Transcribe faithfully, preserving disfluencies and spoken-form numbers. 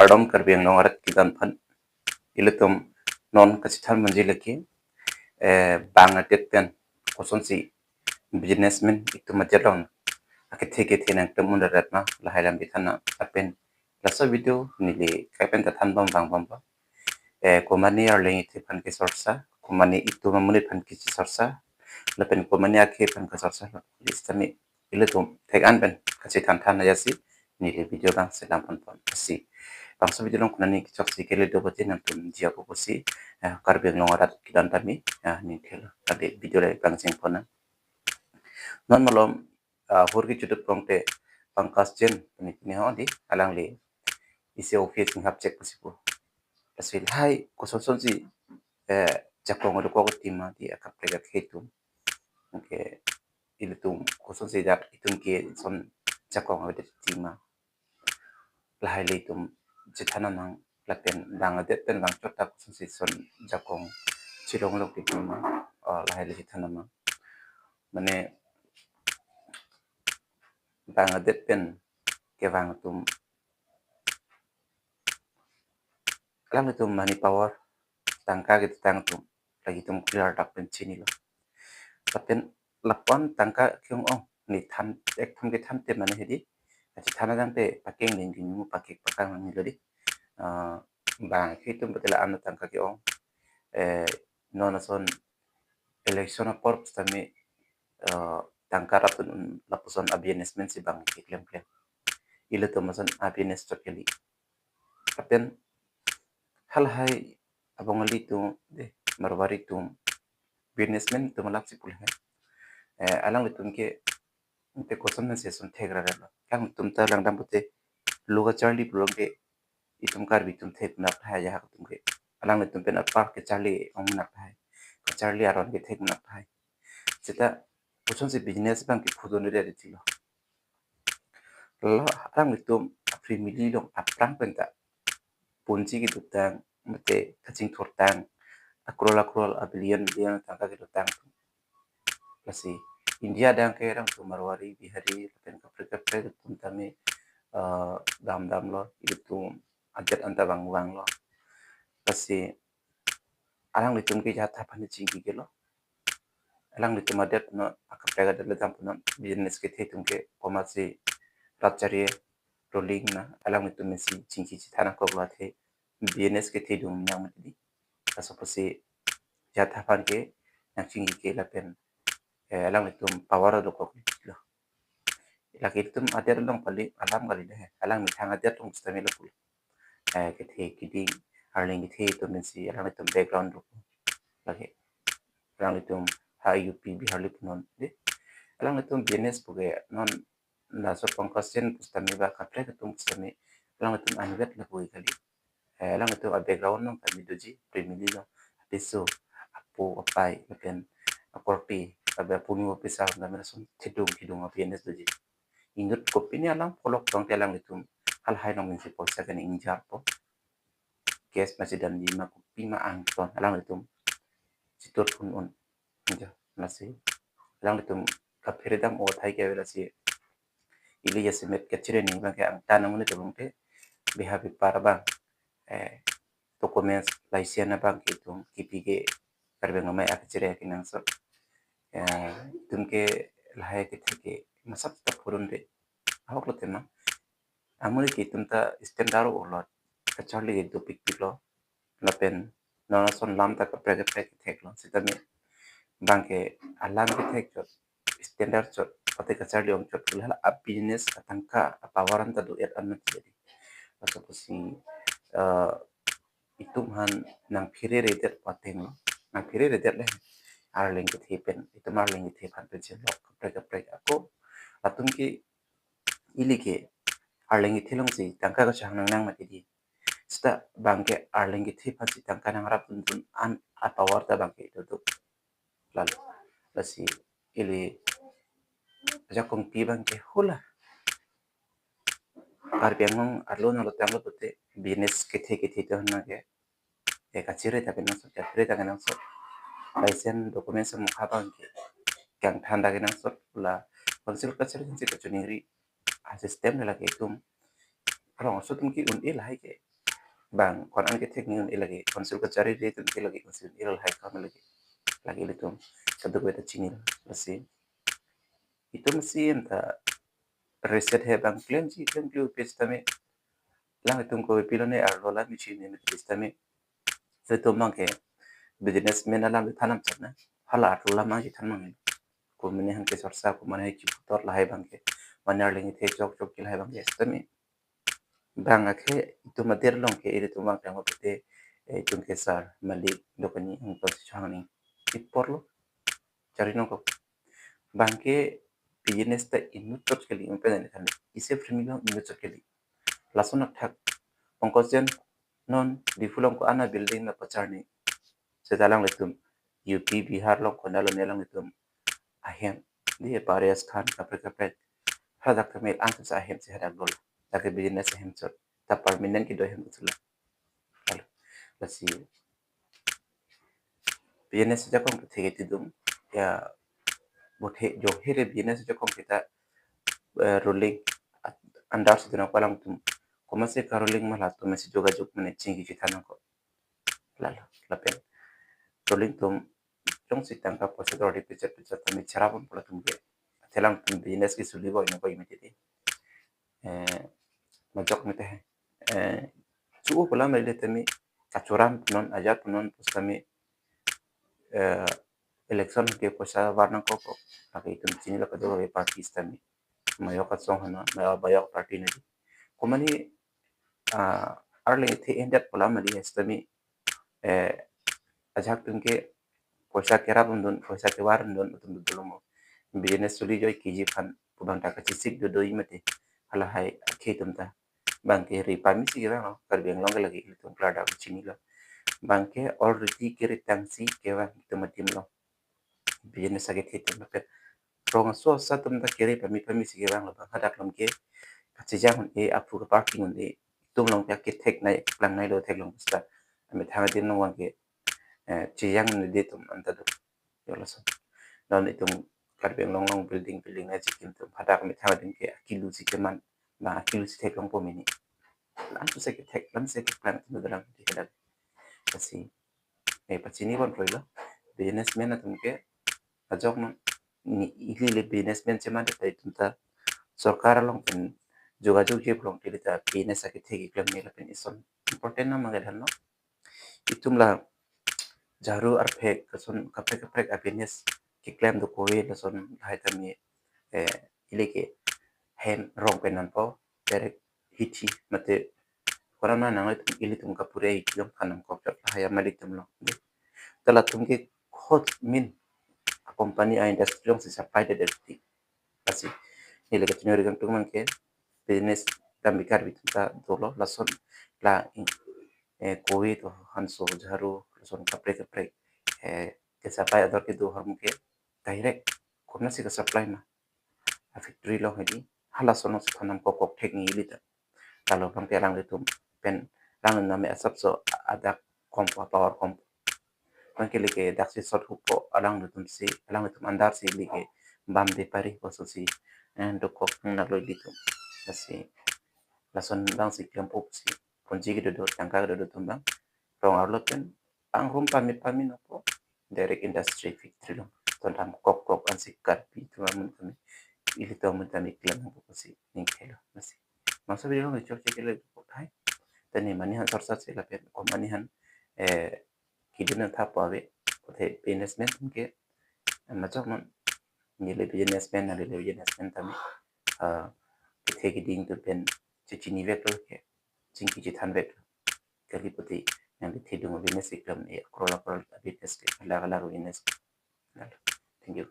Kardom Karbi Anglong arat kedo-an aphan. Ilitum non kachethan manji lake, eh, bang adet pen kosonsi businessman itum ajalong akethe kethe nangtum un-e rat ma, lahai alam than nang. Lapen laso video neli kapen ta than bom vang bom ba. Eh, komane arleng kethe aphan kesorsa, komane itum amonit aphan kesorsa, lapen komane akhei aphan kesorsa, list kami ilitum thek-an pen kachethan than ajasi neli video bang selam pon pon. Lasi bangso video along konane kechok si kele do pute nangtum ji apo pusi, eh, Karbi Anglong arat kedo-an tame, eh, neli thelo. Tadi video le bang sing pon nang. Non malom, ah, hur kecheduk prong te Pankaj Jain pini pini ho di alangli isi office inghap chek pusi pu. Lasi lahai kosonsonsi, eh, jakong dokok ti ma di akaprek akhei atum. Okay, ilitum kosonsi dak itum ke son jakong avedet ti ma, lahai le itum chethan nang. Lapen bang adet pen bang chot ta kosonsi son jakong chelonglok ti ma, oh, lahai le chethan nang. Mane bang adet pen kevang atum, alanglitum money power, tangka ketang atum, lake itum clear dak pen chinilo. Lapen lapu-an tangka ke-ong-ong, ne than, ekthom kethan te mane hedi, achethan ajang te pakeng ling kini mu pakek pakang nanglo di. Ah, bang akhei atum pute la-an tangka ke-ong, eh, non ason election apor sitame, eh, tangka rat un lapuson a-businessman si bang keklem klem. Ilitum ason a-business chot kali. Lapen halahai a-Bengali atum de, Marwari atum, businessman atum alak si pu lahai. Eh, alanglitum ke ante koson men se son thek ra ra lo. Alangtum ta langdam pute lo kacharli pulo ke itum Karbi atum thek nak hai ya atum ke. Alanglitum pen apar kacharli ong nak hai. Kacharli aron ke thek nak hai. Seta kosonsi business bang ke pudun re ti lo. Lo alanglitum a-family along aphrang pen ta ponji kedotang, mate kachingthurtang, a-crore a-crore, a-billion billion tangka kedotang. Lasi India adang ke alangtum Marwari, Bihari, lapen kaprek kaprek atum tame, eh, dam damlo, itum adet anta vang vanglo. Lasi alanglitum ke jatha aphan chingki kelo. Alanglitum adet no akaprek adet le dam punon business kethe atum ke komatsi rat chari ruling na alanglitum si chingki chethan nangkoklo athe business kethe dung nang mati di. Laso pusi jatha aphan ke nangchingki ke lapen, eh, alanglitum power dokok lo. Lake itum adet along pali alam kali dei. Alang methang adet along sitame lapu. Eh, kethe kiding, arleng kethe atum pensi alanglitum background dokok. Lake alanglitum ha U P Bihar le punon dei. Alanglitum business pu ke non laso Pankaj Jain pu sitame ba kaprek atum sitame alanglitum anvet lapu kali. Eh, alanglitum a-background along tame doji, family along, apiso, apo, apai, lapen akorte, lapen apunu, apisar, lapen ason thedung thedung a-business doji. Inut kopine alam kolok tong te alanglitum halahai along pensi poisa ke-ingjarpo. Cash ma chedamji ma kopi ma angton alanglitum chitur pun un. Jo, lasi alanglitum kaphere dam o thai ke lasi ili jasemet kachere ni bang ke angtan amonit abang te beha bepar abang, eh, documents license abang ke itum kipi ke Karbi Anglong amei akachere kenangsot. Eh, itum ke lahai kethe ke masat ta purun de. Ahok lo tema. Amonit ke itum ta standard olo, kacharli ke dopik pik lo. Lapen non ason lam ta kaprek kaprek kethek lo. Sitame bang ke alam kethek chot, standard chot, pate kacharli ong chot, hala a-business atangka a-power anta do-et an mati jadi. Laso pusi, eh, itum aphan nangphere redet pateng lo. Nangphere redet le. Arleng kethe pen, itum arleng kethe aphan pensi lok kaprek kaprek ako. Latum ke ili ke arleng kethe alongsi tangka kachehang nang nang mati di. Seta bang ke arleng kethe aphansi tangka nangrap dun dun an a-power ta bang ke dodok. Lalo. Lasi ili ajakong pi bang ke hula Karbi Anglong arlo nalo tanglo pute business kethe kethe to na ke. Eh, kachere ta kenangsot, kachere ta kenangsot. License, documents mokha bang ke kangthan ta kenangsot, la council kachere si kachiningri a-system le lake itum. Arong so atum ke un-e lahai ke. bang ko-an kethek ni un-e lake, council kacharli atum ke lake, council un-e lahai kam lake, lake ilitum kadokave ta chini lasi. Itum si anta reset he bang klemji klemkle pu setame, alangtum ko pilo ne arlo la mi chini ne setame. Itum bang ke businessman alam than nangchot na, hala arlo la mang than mang. Komatne aphan ke sorsa, komatne aphan ke puthot lahai bang ke, mane arleng ithe chok chok ke lahai bang ke setame. Bang akhei itum adet along ke ilitum bang ke ngo pete, eh, itum ke sar malik dokani ang to chang ni iporlo. Charli nangkok. Bang ke business ta inut chot kali, umpen ani than isi free along inut chot kali. Lason athak pongkos jen non Diphu along ko-an a building na pacharni. Seta alanglitum U P, Bihar along konat lo ne alanglitum ahem, di Paris Khan kaprek kaprek, hadak kemil an sa ahem si hadak dolo. Dak ke business ahem chot, ta permanent kedo ahem chot la. Lalu, lasi business ajakong kethe ketidung ya, bothe jo here business ajakong kita, eh, ruling at-, andar si dunang ko alangtum, komatsi ka ruling ma latum si jogajog mane chingki chethan nangkok. Lalu lapen ruling atum jongsi tangka poisa dor di pichet pichet tame cherap pon pu latum ke, athe alangtum business ke suli boi na boi mati di. Eh, majok mati he. Eh, chu-u pu alam le tame kachoram pu non, ajat pu non pu setame, eh, election ke poisa var nangkok, lake itum chini lake do party setame. Mayok asong hana, mayok bayok party na di. Komatne, ah, arleng ithe endet pu alam mali setame, eh, ajahak atum ke poisa kerap dun, poisa kevar dun atum dolo mo. Business suli joi kiji aphan pu bang ta kachesik do doi mati. Halahai akhei atum ta bang ke ri pami si kevang lo, Karbi Anglong ke lake ilitum klardak chinilo. Bang ke already kiri tangsi kevang itum adim lo. Business akethe atum lapen rong aso asa atum ta kiri pami pami si kevang lo, bang hadak along ke kachejang un-e, aphu ke parking un-e, itum along ke kethek nai, keplang nai lo theklong seta. Amethang adim along bang ke, eh, chejang un-e atum anta do. Yo lason. Non itum Karbi Anglong along building building nai chikim atum hadak amethang adim ke akilu si keman, bang akilu si theklongpo mini. Lam tu se kethek, lam se keplang atum do dalam di hadak. Lasi, eh, pachini pon roi lo. Businessman atum ke ajok non, ni ili le businessman cheman ta itum ta sorkar along pen jogajog je pulote ili ta business akethe keklem ni lapen ison important na mangga dhan lo. Itum la jharu arphek kason kaprek kaprek a business keklem do kove lason lahai tame, eh, ili ke hem rong pen nangpo, direct hithi mate ko-an ma nang itum ilitum kapure hithi along than nangkok chot lahai amalik atum along. Ta latum ke khot min a company a industry along si supply de de ti. Lasi neli kachiningri kangtung bang ke business dam bikar bitum ta dolo lason la, eh, kove to hanso jharu lason kaprek kaprek, eh, ke supply ador kedo ahormu ke direct komatsi ke supply ma a factory along hedi, halason along si than nangkok kok thek ni ili ta. Lalu bang ke alanglitum pen alang name asapso adak kompo, power kompo. Bang ke ili ke daksi sot hupo alanglitum si, alanglitum andar si ili ke bam de pari koso si, eh, dokok nang lo ilitum. Lasi lason bang si klempo si ponji kedo do, tangka kedo do atum bang rong arlo pen pangrum pami pami nangpo, direct industry factory along ton dam kok kok ansi Karbi atum amun tame, ilitum amun tame klem nangpo si ning thelo. Lasi bangso video along chok chok kele kok thai. Tani mani han sorsa si lapen komatne aphan, eh, kidun nangthap ave. Kothe businessman atum ke, eh, majok non, neli businessman, neli businessman tame, ah, kethe keding atum pen chechini vek lo ke, chingki chethan vek lo. Kali pute nangli thedung business keklem, eh, crore crore business ke, lakh lakh business. Thank you.